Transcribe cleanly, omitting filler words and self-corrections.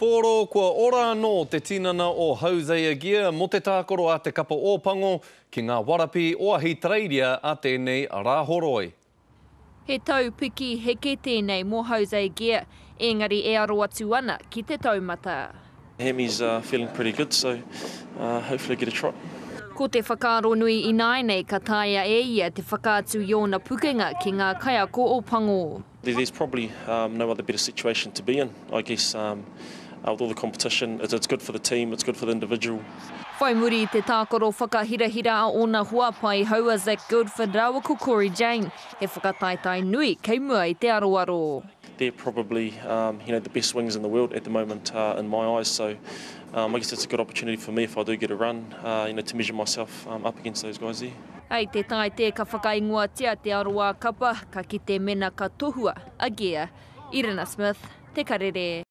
whutupōro, kua ora anō te tinana o Hosea Gear mō te tākaro a te kapa Ōpango ki ngā Warapi o Ahitereiria a tēnei Rāhoroi. He tau piki heke tēnei mō Hosea Gear, ēngari e aro atu ana ki te taumata. Hammy's feeling pretty good so hopefully get a trot. Ko te whakaaro nui ināianei ka taea e ia te whakaatu i ōna pukenga ki ngā kaiako Ōpango. There's probably no other better situation to be in, I guess, with all the competition, it's good for the team, it's good for the individual. Whai muri i te tākaro whakahirahira a ōna hoa paihau a Zac Guildford rāua ko Cory Jane, he whakataetae nui kei mua i te aroaro. They're probably you know the best wings in the world at the moment in my eyes, so I guess it's a good opportunity for me if I do get a run, you know, to measure myself up against those guys there. Hei te Taite ka whakaingoatia te aroā kapa, ka kite mena ka tohua a Gear. Irina Smith, Te Karere.